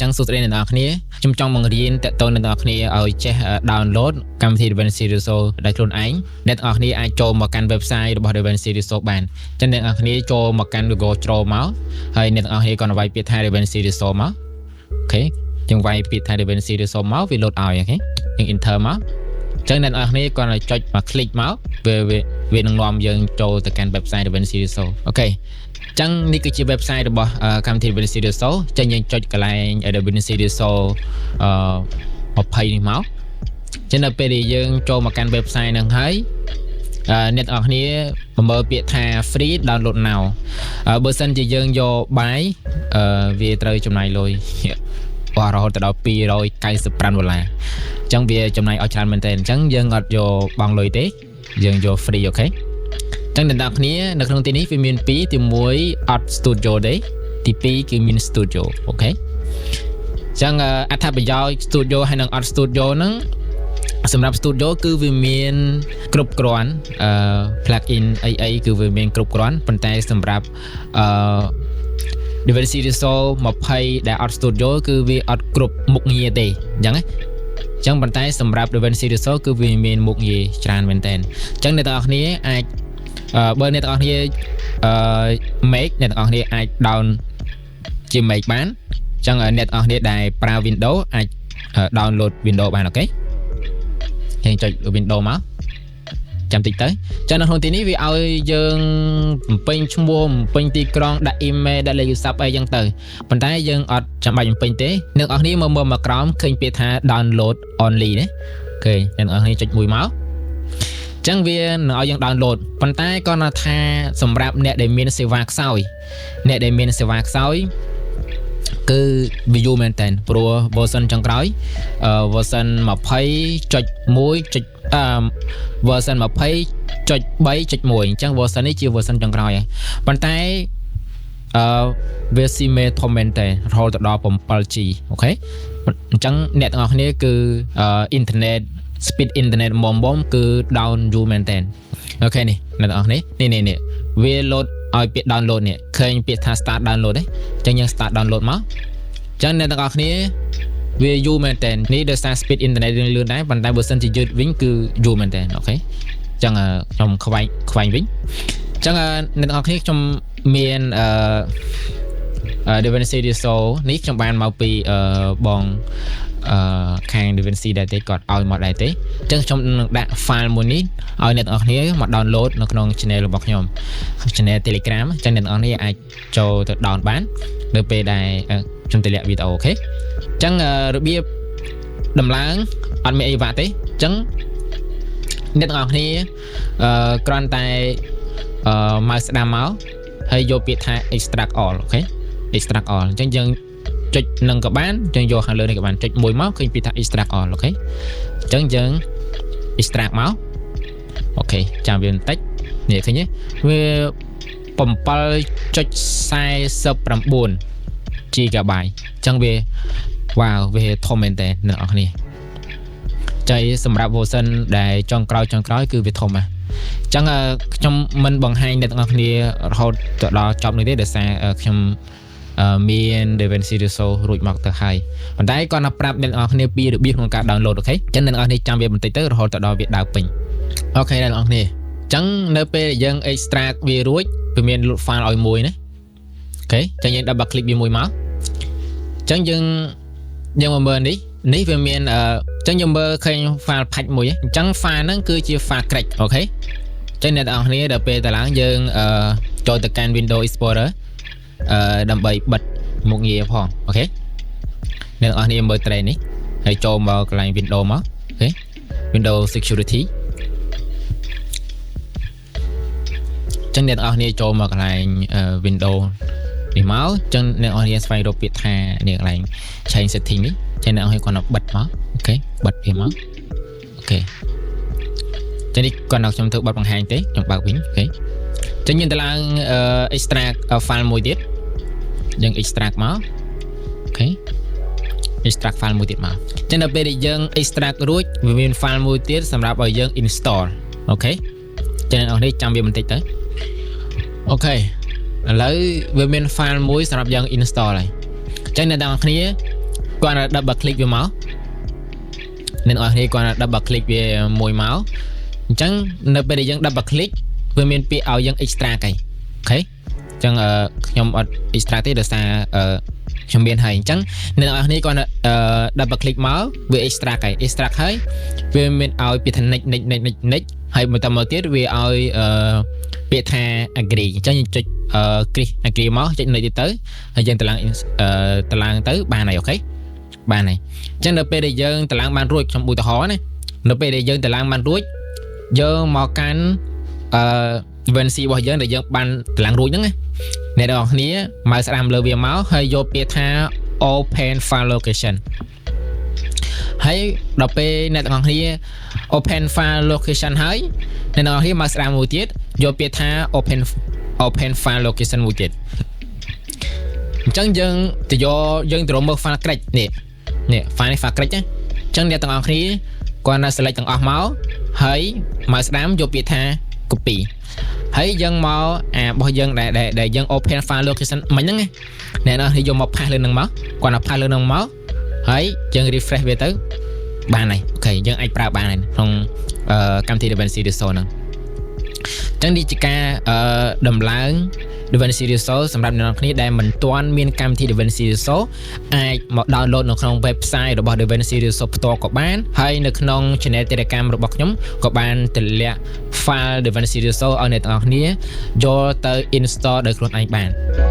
ញ្ចឹងសួស្តីអ្នកនរគ្នាខ្ញុំចង់បង្រៀនតទៅអ្នកនរគ្នាឲ្យចេះ download កម្មវិធី DaVinci Resolve ដោយខ្លួនឯងអ្នកទាំងអស់គ្នាអាចចូលមកកាន់ website របស់ DaVinci Resolve បានអញ្ចឹងអ្នកទាំងអស់គ្នាចូលមកកាន់ Google Chrome មកហើយអ្នកទាំងអស់គ្នាក៏វាយពាក្យថា DaVinci Resolve មក OK យើងវាយពាក្យថា DaVinci Resolve មកវា load ឲ្យ OK យើង enter មកអញ្ចឹងអ្នកនរគ្នាគ្រាន់តែចុចមក click មកវាវាវានឹងនាំយើងចូលទៅកាន់ website DaVinci Resolve OK អញ្ចឹងនេះគឺជា website របស់កម្មវិធី DaVinci Resolve អញ្ចឹងយើងចុចកន្លែង DaVinci Resolve 20នេះមកអញ្ចឹងនៅពេលដែលយើងចូលមកកាន់ website ហ្នឹងហើយអ្នកទាំងអស់គ្នាមកមើលពាក្យថា free download now បើសិនជាយើងយក buy វាត្រូវចំណាយលុយអស់រហូតដល់295ដុល្លារអញ្ចឹងវាចំណាយអស់ច្រើនមែនទែនអញ្ចឹងយើងអត់យកបង់លុយទេយើងយក free OK អញ្ចឹងអ្នកទាំងអស់គ្នានៅក្នុងទីនេះវាមាន2ទី1អត់ studio ទេទី2គឺមាន studio OK អញ្ចឹងអត្ថប្រយោជន៍ studio ហើយនិងអត់ studio ហ្នឹងសម្រាប់ studio គឺវាមានគ្រប់គ្រាន់plug in អីអីគឺវាមានគ្រប់គ្រាន់ប៉ុន្តែសម្រាប់DaVinci Resolve 20ដែលអត់ studio គឺវាអត់គ្រប់មុខងារទេអញ្ចឹងណាអញ្ចឹងប៉ុន្តែសម្រាប់ DaVinci Resolve គឺវាមានមុខងារច្រើនមែនតើអញ្ចឹងអ្នកទាំងអស់គ្នាអាចបើអ្នកទាំងអស់គ្នាMac អ្នកទាំងអស់គ្នាអាច down ជា Mac បានអញ្ចឹងអ្នកទាំងអស់គ្នាដែលប្រើ Windows អាច download Windows បាន OK យើងចុច Windows មកចាំតិចទៅចឹងនៅក្នុងទីនេះវាឲ្យយើងបំពេញឈ្មោះបំពេញទីក្រុងដាក់ email ដាក់លេខទូរស័ព្ទអីចឹងទៅប៉ុន្តែយើងអត់ចាំបាច់បំពេញទេអ្នកនរគ្នាមើលមើលមកក្រោមឃើញពាក្យថា download only ណា OK អ្នកនរគ្នាចុចមួយមកចឹងវានឹងឲ្យយើង download ប៉ុន្តែគាត់ថាសម្រាប់អ្នកដែលមានសេវាខ្សោយអ្នកដែលមានសេវាខ្សោយ គឺវាយូរមែនតើព្រោះ version ចុងក្រោយversion 20.1ចុចversion 20.3.1អញ្ចឹង version នេះជា version ចុងក្រោយហើយប៉ុន្តែវាស៊ីមេធំមែនតើរហូតដល់ 7G OK អញ្ចឹងអ្នកទាំងអស់គ្នាគឺអ៊ីនធឺណិត speed internet មុំមុំគឺ down យូរមែនតើ OK នេះអ្នកទាំងអស់គ្នានេះនេះនេះវា load ឲ្យពាក្យ download នេះឃើញពាក្យថា start download ទេអញ្ចឹងយើង start download មកអញ្ចឹងអ្នកទាំងអស់គ្នាវាយូរមែនតើនេះដោយសារ speed internet រឿងលឿនដែរប៉ុន្តែបើសិនជាយឺតវិញគឺយូរមែនតើ OK អញ្ចឹងខ្ញុំខ្វែងខ្វែងវិញអញ្ចឹងអ្នកទាំងអស់គ្នាខ្ញុំមានDaVinci Resolve នេះខ្ញុំបានមកពីបងខាង DaVinci ដែរទេគាត់ឲ្យមកដែរទេអញ្ចឹងខ្ញុំនឹងដាក់ file មួយនេះឲ្យអ្នកទាំងអស់គ្នាមក download នៅក្នុង channel របស់ខ្ញុំ channel Telegram អញ្ចឹងអ្នកទាំងអស់គ្នាអាចចូលទៅ down បាននៅពេលដែលខ្ញុំទម្លាក់វីដេអូ OK អញ្ចឹងរបៀបដំឡើងអត់មានអីវ៉ាក់ទេអញ្ចឹងអ្នកទាំងអស់គ្នាគ្រាន់តែmouse ស្ដាំមកហើយយកពាក្យថា extract all OK extract all អញ្ចឹងយើងចុចនឹងក៏បានយើងយកខាងលើនេះក៏បានចុចមួយមកឃើញពាក្យថា extract all OK អញ្ចឹងយើង extract មក OK ចាំវាបន្តិចនេះឃើញទេវា7.49 GB អញ្ចឹងវាវ៉ាវវាធំមែនតើអ្នកនរគ្នាចៃសម្រាប់ version ដែលចុងក្រោយចុងក្រោយគឺវាធំណាស់អញ្ចឹងខ្ញុំមិនបង្ហាញអ្នកទាំងអស់គ្នារហូតទៅដល់ចប់នេះទេដោយសារខ្ញុំមាន DaVinci Resolve រួចមកទៅហើយប៉ុន្តែគាត់ណាប្រាប់អ្នកទាំងអស់គ្នាពីរបៀបក្នុងការ download OK អញ្ចឹងអ្នកទាំងអស់គ្នាចាំវាបន្តិចទៅរហូតទៅដល់វាដើរពេញ OK អ្នកទាំងអស់គ្នាអញ្ចឹងនៅពេលយើង extract វារួចវាមាន load file ឲ្យមួយណា OK អញ្ចឹងយើង double click វាមួយមកអញ្ចឹងយើងយើងមកមើលនេះនេះវាមានអឺអញ្ចឹងយើងមើលឃើញ file ផាច់មួយអញ្ចឹង file ហ្នឹងគឺជា file crack OK អញ្ចឹងអ្នកទាំងអស់គ្នាដល់ពេលតឡើងយើងអឺចូលទៅកាន់ Windows Explorer ដើម្បីបិទមុខងារផង OK អ្នកទាំងអស់គ្នាមើល tray នេះហើយចូលមកកន្លែង Windows មក OK Windows Security អញ្ចឹងអ្នកទាំងអស់គ្នាចូលមកកន្លែង Windows នេះមកអញ្ចឹងអ្នកទាំងអស់គ្នាស្វែងរកពាក្យថានេះកន្លែង change setting នេះអញ្ចឹងអ្នកទាំងអស់គ្នាគ្រាន់តែបិទមក OK បិទវាមក OK ចឹងនេះគាត់នៅខ្ញុំធ្វើបទបង្ហាញទេខ្ញុំបើកវិញ OK ចឹងយើងទៅឡើង extract file មួយទៀតយើង extract មក OK extract file មួយទៀតមកចឹងដល់ពេលដែលយើង extract រួចវាមាន file មួយទៀតសម្រាប់ឲ្យយើង install OK ចឹងអ្នកនរនេះចាំវាបន្តិចទៅ OK ឥឡូវវាមាន file មួយសម្រាប់យើង install ហើយចឹងអ្នកទាំងអស់គ្នា គាត់ double click វាមកអ្នកនរគ្នាគាត់ double click វាមួយមកអញ្ចឹងនៅពេលដែលយើង double click វាមានពាក្យឲ្យយើង extract ហើយ OK អញ្ចឹងអឺខ្ញុំអត់ extract ទេដោយសារអឺខ្ញុំមានហើយអញ្ចឹងអ្នកនរគ្នាគាត់អឺ double click មកវា extract ហើយ extract ហើយវាមានឲ្យពាក្យថា next next next next next ហើយបន្តមកទៀតវាឲ្យអឺពាក្យថា agree អញ្ចឹងយើងចុចអឺ click agree មកចុច next ទៀតទៅហើយយើងតម្លើងអឺតម្លើងទៅបានហើយ OK បានហើយអញ្ចឹងនៅពេលដែលយើងតម្លើងបានរួចខ្ញុំឧទាហរណ៍ណានៅពេលដែលយើងតម្លើងបានរួចយើងមកកាន់អឺ DaVinci របស់យើងដែលយើងបានតម្លើងរួចហ្នឹងណាអ្នកនរគ្នាមកស្ដាំលើវាមកហើយយកពាក្យថា open file location ហើយដល់ពេលអ្នកទាំងអស់គ្នា open file location ហើយអ្នកទាំងអស់គ្នាមកស្ដាំមួយទៀតយកពាក្យថា open file location មួយទៀតអញ្ចឹងយើងទៅយកយើងទៅរកមើល file crack នេះនេះ file នេះ file crack ណាអញ្ចឹងអ្នកទាំងអស់គ្នាគាត់ណា select ទាំងអស់មកហើយមកស្ដាំយកពាក្យថា copy ហើយយើងមកអារបស់យើងដែលដែលយើង open file location មិញហ្នឹងណាអ្នកនរគ្នាយកមក paste លើនឹងមកគាត់ណា paste លើនឹងមកហើយយើង refresh វាទៅបានហើយ OK យើងអាចប្រើបានហើយក្នុងកម្មវិធី DaVinci Resolve ហ្នឹងអញ្ចឹងនេះជាការអឺដំឡើង DaVinci Resolve សម្រាប់អ្នកនរគ្នាដែលមិនទាន់មានកម្មវិធី DaVinci Resolve អាចមក download នៅក្នុង website របស់ DaVinci Resolve ផ្ទាល់ក៏បានហើយនៅក្នុង channel Telegram របស់ខ្ញុំក៏បានទម្លាក់ file DaVinci Resolve ឲ្យអ្នកទាំងអស់គ្នាយកទៅ install ដោយខ្លួនឯងបាន។